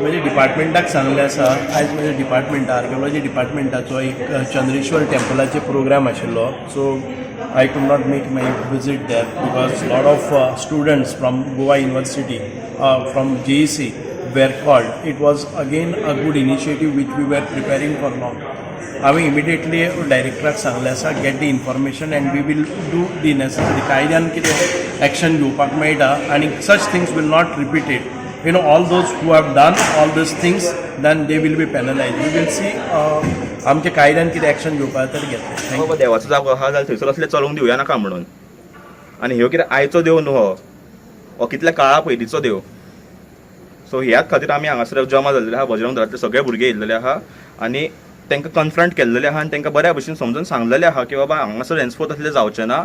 म्हणजे डिपार्टमेंटाक सांगलें आसा. आयज म्हज्या डिपार्टमेंटा, आर्किओलॉजी डिपार्टमेंटाचो एक चंद्रेश्वर टेम्पलाचे प्रोग्राम आशिल्लो, so I could not make my visit there because lot of students from Goa University, from JEC were called. It was again a good initiative which we were preparing for long. हांवें immediately डायरेक्टराक सांगलें आसा, get the information and we will do the necessary. कायद्यान कितें action घेवपाक मेळटा आनी such things will not repeated, all those who have done all these things, then they will be penalized. We will see आमच्या कायद्यान कितें action घेवपाक तर घेतलें. Thank you. बाबा, देवाचो जागो आहा जाल्यार थंयसर असलें चलोवंक दिवया नाका म्हणून. आनी ह्यो कितें आयचो देव न्हू, हो हो कितल्या काळा पयलींचो देव. सो ह्याच खातीर आमी हांगासर जमा जाल्लेले आहा. बजरंग दळांतले सगळे भुरगे येयल्लेले आहा आनी तांकां कन्फ्रंट केल्लेले आहा आनी तांकां बऱ्या भशेन समजून सांगलेलें आहा की बाबा, हांगासर हेन्सफोर्थ असलें जावचें ना,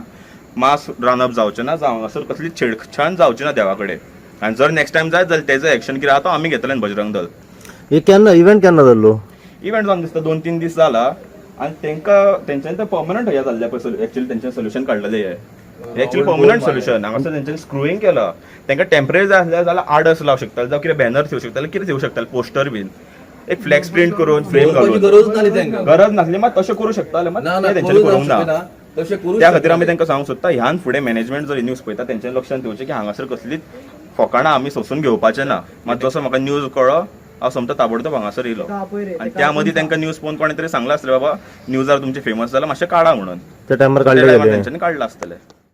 मास रांदप जावचें ना, जावं हांगासर कसली छेडछाड जावची ना देवा कडेन. आनी जर नेक्स्ट टायम जायत जाल्यार तेजो एक्शन कितें आहा तो आमी घेतले बजरंग दल. हे केन्ना, इव्हेंट केन्ना जाल्लो? इव्हेंट जावन दिसता 2-3 दीस जाला. आनी तांकां तेंच्यांनी तें पर्मनंट हें जाल्लें पळय, एक्चुअली तेंच्यानी सोल्युशन काडलेलें. हें एक्चुअली पर्मनंट सोल्युशन. हांगासर तेंच्यांनी स्क्रुईंग केलां. तांकां टेम्पररी जाय आसल्यार जाल्यार आडस लावंक शकताले, जावं कितें बॅनर दिवं शकताले, कितें दिवं शकताले, पोस्टर बीन, एक फ्लॅक्स प्रिंट करून फ्रेम दवरपाची घालून. गरज नासली तांकां. गरज नासली, मात तशें करूं शकताले, मात ना ना, तें तेंच्यांनी करूं करूंक ना. शकना. तशें करूं. त्या खातीर आमी तांकां सांगूंक सोदता, ह्यान फुडें मॅनेजमेंट जर न्यूज पळयता, तेंच्यानी लक्षांत दिवचें की हांगासर कसलीच फकाणां आमी सोंसून घेवपाचें ना. मात जसो म्हाका न्यूज कळ्ळो, हांव सोमतो ताबडतोब हांगासर येयलो. आनी त्या मदीं तांकां न्यूज पळोवन कोणें तरी सांगलां आसतलें, बाबा, न्यूजार तुमचे फेमस जाला, मातशें काडा म्हणून. त्या टायमार त्या काडले टायमार गेले. तेंच्यांनी काडलां आसतलें.